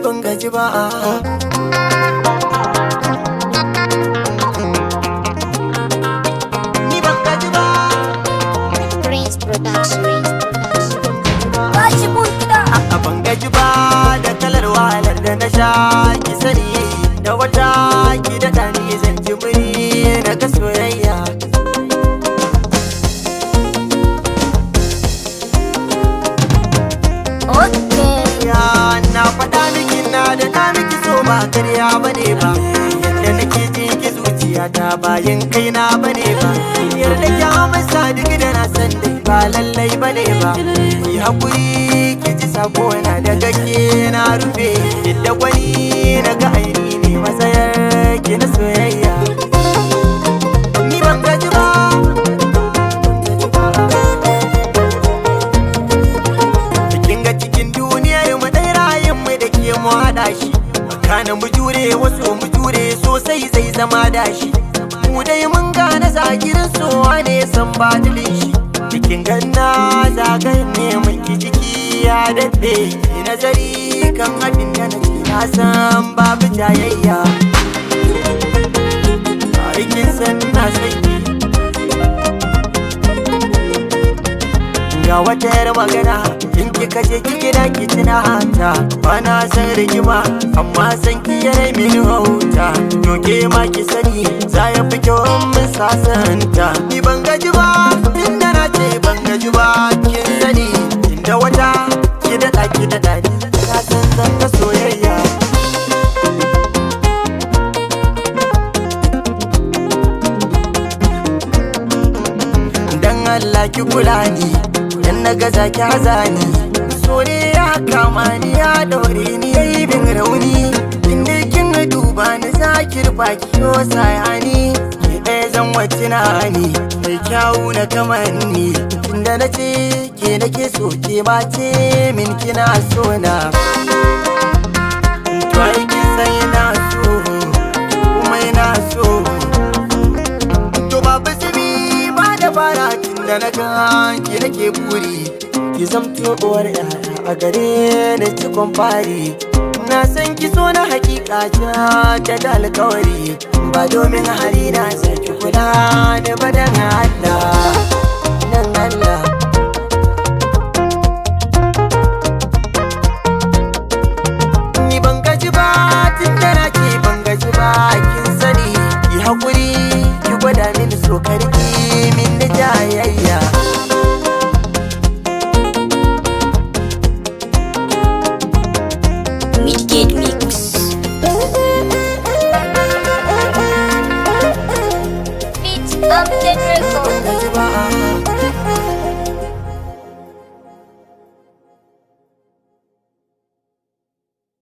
Ban gaji ba. Ni ban gaji ba. Prince Production. Tashi mun kiɗa. A ban gaji ba da kalar wahalar da na sha, ki sani da wata ki daɗa ni zan ji muri na ga soyayya. Okay. Ya na faɗa miki na da na miki so ba karya bane ba. Yadda nake ji ki zuciya ta bayan kai na bane ba. Yarda ki amsa duk da na san dai ba lallai bane ba. Ki hakuri ki ji sako na daga ke na rufe. Yadda gwani na ga aini ne matsayar ki na soyayya. Ni ban gaji ba. Kin ga cikin duniyar mu dai rayin mu da ke mu hada shi. Kana mu jure wasu mu jure sosai zai zama dashi. Mu dai mun gane zagirin sowa ne san badilin shi. Cikin ganna zagayen ne mun ki jiki ya daɗe. Ki nazari kan abin da na ce na san babu jayayya. Aikin san na sanki. Ga wata yar magana in kika je ki gida ki tuna ta. Bana san rigima amma san ki yana mini hauta. To ke ma ki sani za ya fi kyau in mun sasanta. Ni ban gaji ba tunda na ce ban gaji ba, kin sani inda wata ki daɗa ki daɗa ni na san zan ga soyayya. Dan Allah ki kula ni, dan na gaza ki haza ni. So ne ya kama ni ya daure ni yayi bin rauni. Inda kin duba ni za ki rufa ki yo sayani. Ki ɗaya zan wace na ni mai kyawu na kamanni. Tunda na ce ke nake so ke ma ce min kina so na. To ai kin san ina so kuma ina so. To babu simi ba da fara tun da na ga ki nake buri. Ki zamto uwar yaya a gare ni cikon fari. Na san ki so na hakika ta da alkawari. Ba domin hali na saki kula da badan Allah. Nan Allah. Ni ban gaji ba tun da na ce ban gaji ba, kin sani. Ki hakuri ki gwada mini so karki min da jayayya. Midgate Mix. Beat Update Record. Gaji ba.